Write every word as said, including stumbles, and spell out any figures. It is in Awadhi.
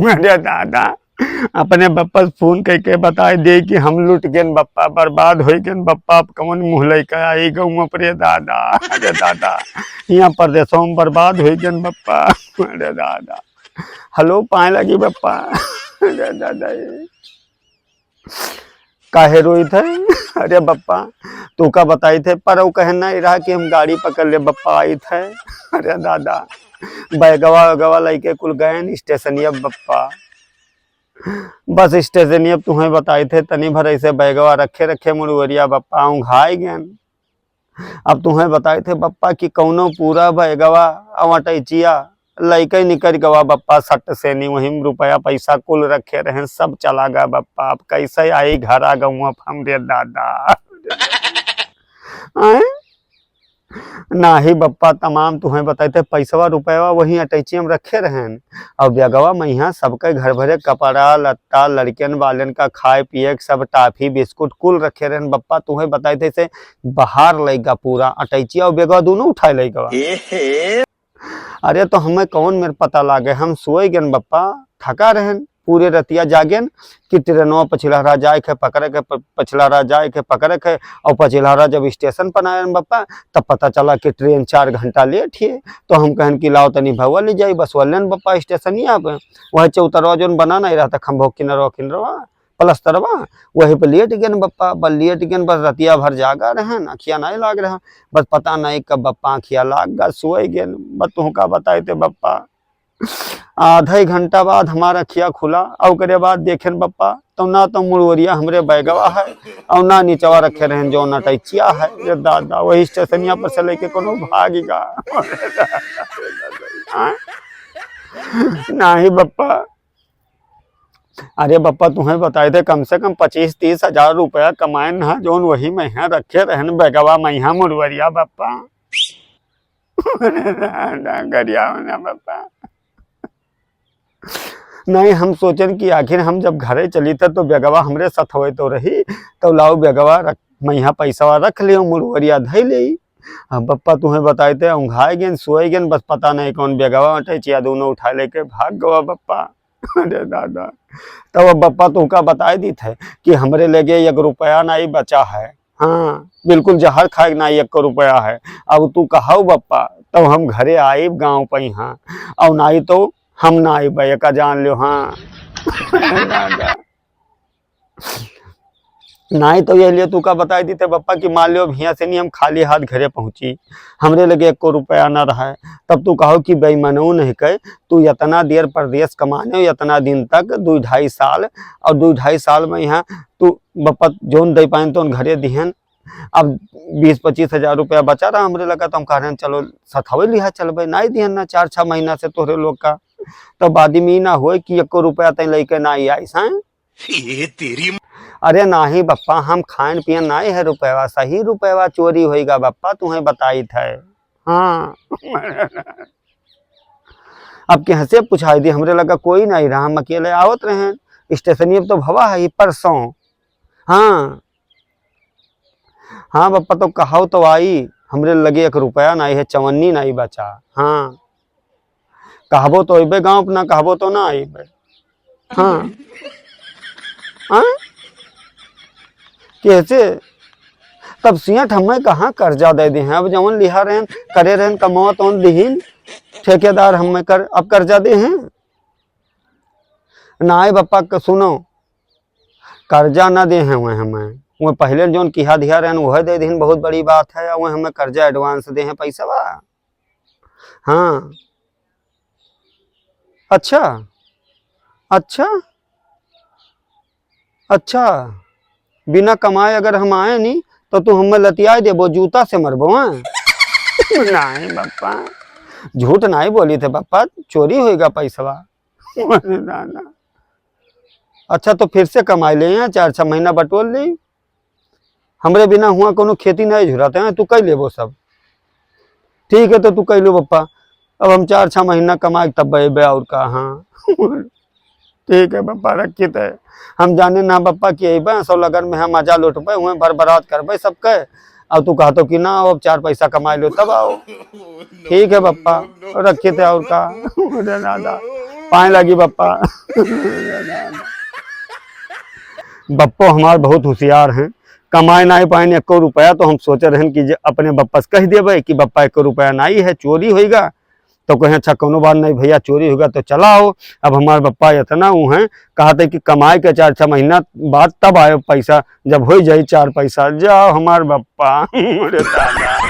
अरे दादा, अपने बप्पा से फोन कइके बताइ देइ कि हम लुट गेन बप्पा, बर्बाद होइ गेन बप्पा, अब कौन मुँह लइके आई गउवा पर, रे दादा, अरे दादा, हियाँ परदेसवा में बर्बाद होइ गेन बप्पा, अरे दादा, हलो पाए लगी बप्पा, अरे दादा, ए। काहे रोइत है? अरे बप्पा, तू का बताइत है, परउ कहे नाहीं रहा कि हम गाड़ी पकड़ ले बप्पा आइत है। अरे दादा, बैगवा वैगवा लइके कुल गएन स्टेशनिया बप्पा। बस स्टेशनिया तुहैं बताइत है, तनी भर अइसे बैगवा रखे रखे मुड़वरिया बप्पा, औंघाइ गेन। अब तुहैं बताइत है बप्पा कि कउनो पूरा बैगवा अउ अटैचिया लइके निकरि गवा बप्पा, सट से नी वहीं रुपया पैसा कुल रखे रहेन, सब चला गा बप्पा। अब कइसे आई घरा गउवा हम, रे दादा। आँय? नाहीं बप्पा, तमाम तुहैं बताइत है, पैसवा रुपयवा वहीं अटैचिया में रखे रहेन। अब बैगवा मइहाँ सबके घर भरे कपड़ा लत्ता, लड़िकन वालन का खाए पिए के सब टाफी बिस्कुट कुल रखे रहेन बप्पा। तुहैं बताइत है, से बहार लइ गा पूरा अटैचिया अउ बैगवा दुनों उठाइ लइ गवा। अरे तो हमें कउन मेर पता लागे, हम सोइ गेन बप्पा, थका रहेन, पूरे रतिया जागेन कि ट्रेनवा पछिलहरा जाए के पकड़े के, प-, पछिलहरा जाए के पकड़े के, अउ पछिलहरा जब स्टेशन पर आएन बप्पा, तब पता चला कि ट्रेन चार घंटा लेट ही। तो हम कहेन कि लाओ तनी भवा ले जाई, बस वल्लेन बप्पा स्टेशनिया पे, वह चौतरवा जौन बना नाहीं रहा था, खम्भो किनरवा किनरवा, पलस्तरवा, वही पे लेट गेन बप्पा, बस लेट गेन, बस रतिया भर जागा रहेन, अँखिया नाहीं लाग रहा, बस पता नाहीं कब बप्पा अँखिया लाग गा, सोइ गेन, बस तुहका बताइत है बप्पा। आधा ही घंटा बाद हमार अँखिया खुला, अउ ओकरे बाद देखेन बप्पा, तो ना तो मुड़वरिया हमरे बैगवा है, अउ ना निचवा रखे रहेन जौन अटैचिया है। रे दादा, वही स्टेशनिया पर से लइके कउनो भागि गा। हाँ? नाहीं बप्पा, अरे बप्पा, तुहैं बताइत है, कम से कम पच्चीस तीस हजार रुपया कमाएन ना, जौन वही मइहाँ रखे रहेन बैगवा मइहाँ मुड़वरिया बप्पा। गरियाओ ना बप्पा। नाहीं, हम सोचेन कि आखिर हम जब घरे चलित है तो बैगवा हमरे सथवै तो रही, तो लाओ बैगवा रख, मइहाँ पैसवा रख लेओ, मुड़वरिया धइ लेई। अब बप्पा तुहैं बताइत है, औंघाइ गेन, सोइ गेन, बस पता नाहीं कउन बैगवा अटैचिया दुनों उठाइ लइके भाग गवा बप्पा। अरे दादा, तब अब बप्पा तुहका बताइ दीत है कि हमरे लगे एक रुपया नाहीं बचा है। हाँ, बिल्कुल जहर खाए के नाहीं एक रुपया है। अब तू कहउ बप्पा, तब हम घरे आइब गाँव पइहाँ, अउ नाहीं तो हम ना आइब, एका जान लेओ। हाँ। अरे दादा। नाहीं तो यह लिए तू का बताइ दीत है बप्पा कि मान लेओ अब हियाँ से नी हम खाली हाथ घरे पहुँची, हमरे लगे एको रुपया ना रहा है, तब तू कहो कि बेईमानऊ नहीं कहे, तू यतना देर परदेस कमाने हो, यतना दिन तक, दुइ ढाई साल, अउर दुइ ढाई साल में यहाँ तू बप्पा जौन दइ पाएन तौन घरे दिहन। अब बीस पच्चीस हजार रुपया बचा रहा हमरे लगा, तो हम कह रहे हैं चलो सथवे लिहा चलबे, नाहीं दिहन ना चार छह महीना से तोहरे लोग का, तो बाद में ई ना होए कि एको रुपया तैं लइके नाहीं आइस हैं। ये तेरी अरे नाहीं बप्पा, हम खाएन पियन नाहीं है रुपयवा, सही रुपयवा चोरी होइगा बप्पा, तुहैं बताइत है। हाँ। अब केहसे पुछाइ दी, हमरे लगा कोई नाहीं रहा, हम अकेले आवत रहेन, स्टेशनिया पे तो भवा है, परसों। हाँ। हाँ बप्पा, तो कहो तो आई, हमरे लगे एक रुपया नाहीं है, चवन्नी नाहीं बचा। हाँ। कहबो तो अइबे गाँव, ना कहबो तो ना अइबे। हाँ। हाँ? कैसे? तब सेठ हमें कहाँ कर्जा दे दिहे हैं? अब जवन लिहा रहेन, करे रहेन कमवा तवन दिहिन, ठेकेदार हमें कर, अब कर्जा दिहे हैं? नाहीं बप्पा, क-, सुनो, कर्जा ना दिहे हैं वह हमें, वह पहिले जौन किहा दिहा रहेन, वह दे दिहिन, बहुत बड़ी बात है, वह हमें कर्जा advance दिहे हैं पैसवा। हाँ। अच्छा, अच्छा, अच्छा, बिना कमाए अगर हम आए नी, तो तू हमें लतियाए देबो, जूता से मरबो, हाँ? नाहीं बप्पा, झूठ नाहीं बोलित है बप्पा, चोरी होइगा पैसवा। अरे दादा। अच्छा, तो फिर से कमाइ लेई, चार छह महीना बटोर लेई। हमरे बिना हुआँ कउनो खेती नाहीं झुरत है, तू कइ लेबो सब। ठीक है, तो तू कइ लो बप्पा, अब हम चार छह महीना कमाए तब अइबे, अउर का। हाँ। ठीक है बप्पा, रखित है। हम जाने ना बप्पा कि अइबे, सब लगन में हम मजा लुटबे, हुएँ भर बरात करबे सबके। अब तू कहतो कि ना, अब चार पैसा कमाइ लो तब आओ। ठीक है बप्पा, रखित है, अउर का। अरे दादा। पाए लागी बप्पा। बप्पो हमार बहुत होशियार हैं, कमाए नाई पाएन एको रुपया, तो हम सोचे रहन कि जे अपने बप्पा से कह देबे कि बप्पा एको रुपया नाई है, चोरी होइगा। तो कहे, "अच्छा, कोनो बात नहीं भैया, चोरी होइगा तो चला आओ।" अब हमार बप्पा इतना ऊ हैं, कहते कि कमाए के चार छह महीना बाद तब आए पैसा, जब हो जाई चार पैसा। जाओ हमार बप्पा। अरे दादा।